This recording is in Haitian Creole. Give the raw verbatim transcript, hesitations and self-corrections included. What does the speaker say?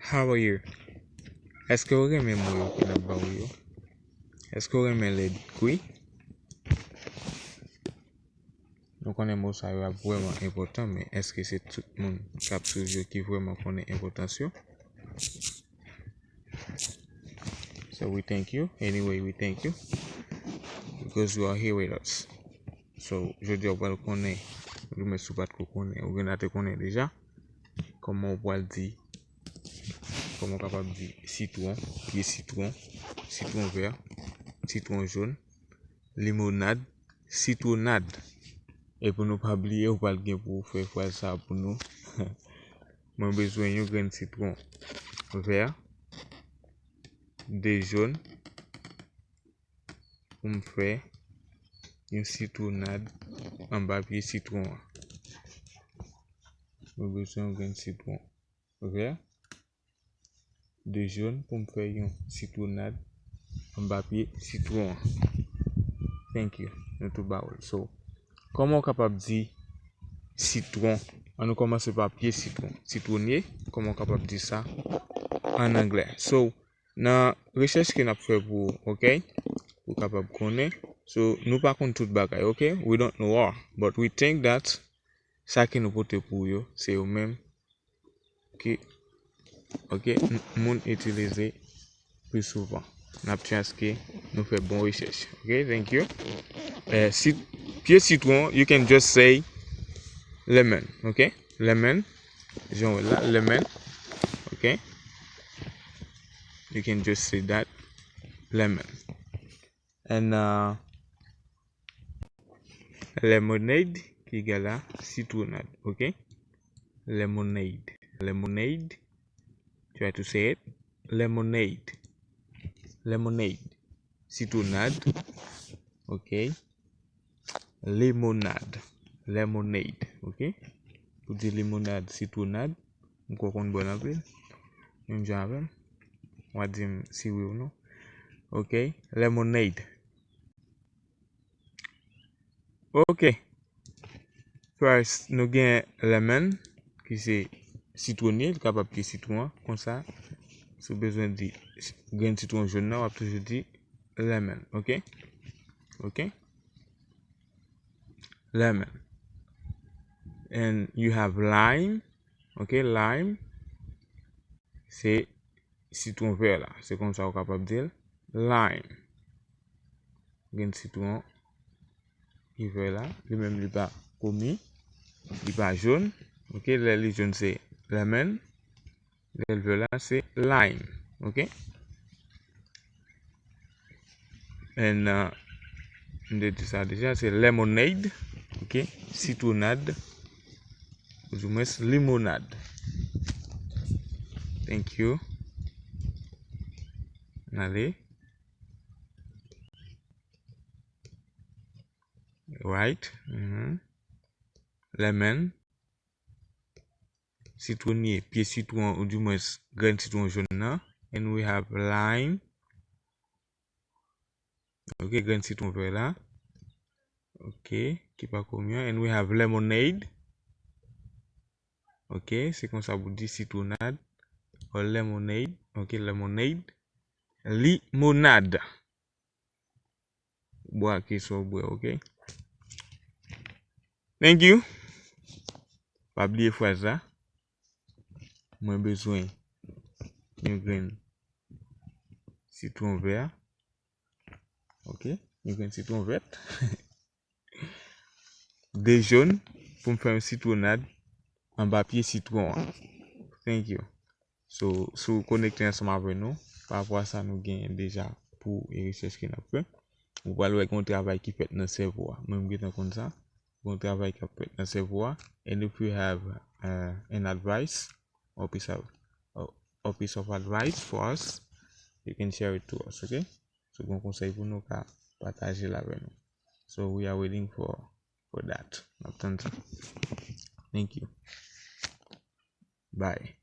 How are you? Èske w renmen mo yo ke n ap ba w yo? Èske w renmen lè n ekri? Nou konnen mo sa yo ap vrèman enpòtan, men èske se tout moun k ap swiv yo ki vrèman konnen enpòtans yo? So we thank you. Anyway, we thank you because you are here with us. So, jodi a w pral konnen, ou menm si w pa t ko konnen, ou genlè te konnen deja, kòman w pral di, kòman w kapab di sitwon, pye sitwon, sitwon vè, sitwon jòn, limonad, sitwonad. E pou nou pa bliye, ou pral gen pou w fè fraz sa a pou nou. Mwen bezwen yon grenn sitwon vè, de jòn, pou m fè yon sitwonad anba pye sitwon an. Mwen bezwen yon grenn sitwon vè, de jòn pou m fè yon sitwonad anba pye sitwon an. Thank you. Nou tou ba w l. So, kòman w kapab di sitwon? Ann nou kòmanse pa pye sitwon. Sitwonye, kòman w kapab di sa an anglè? So, nan rechèch ke n ap fè pou, ok? Pou kapab konnen. So, nou pa konn tout bagay, ok? We don't know all, but we think that sa ke nou pote pou yo, se yo menm ki, ok, n- moun itilize pi souvan. N ap tchaske nou fè bon rechèch. Ok, thank you. Eh, si, pye sitwon, you can just say lemon, ok? Lemon, jan w wè la, lemon, ok? You can just say that, lemon. And uh, lemonade, ki egal a sitwonad, ok? Lemonade, lemonade, try to say it, lemonade, lemonade, sitwonad, ok? Limonad, lemonade, ok? Pou di limonad, sitwonad, m kwè w konn bwè l anpil, menm jan avè m, w a di m si wi ou non, ok? Lemonade. Ok. First, nou gen lemon, ki se sitwonye, li kapab pye sitwon an. Konsa, si w bezwen di s- grenn sitwon jòn nan, w ap toujou di lemon, ok? Ok? Lemon. And you have lime, ok? Lime, se sitwon vè la. Se konsa w kapab di l. Lime. Grenn sitwon ki vè la. Li menm li pa komi. Li pa jòn. Ok, lè li jòn se lemon. Lè l vè la se lime. Ok. And uh, m te di sa deja, se lemonade. Ok. Sitwonad. Ou di mwens limonad. Thank you. N ale. Right. Mhm. Lemon. Sitwonye, pye sitwon, ou di mwens grenn sitwon jòn nan. And we have lime. Ok, grenn sitwon vè la. Ok, ki pa komi an. And we have lemonade. Ok, se konsa pou di sitwonad. Or lemonade. Ok, lemonade. Limonad. Bwè ke sa w bwè, ok? Thank you. Pa bliye fraz la. Mwen bezwen yon grenn sitwon vè. Ok? Yon grenn sitwon vèt. De jòn pou m fè yon sitwonad anba pye sitwon an. Thank you. So, si w konekte ansanm avè nou, pa rapò a sa nou genyen deja pou e rechèch ke n ap fè, ou pral wè gen yon travay ki fèt nan sèvo a. Mwen, m gentan konn sa. Gen yon travay k ap fèt nan sèvo a. And if you have uh, an advice or piece of, or, or piece of advice for us, you can share it to us, ok? So, gen yon konsèy pou nou ka pataje l avè nou. So, we are waiting for, for that. N ap tann sa. Thank you. Bye.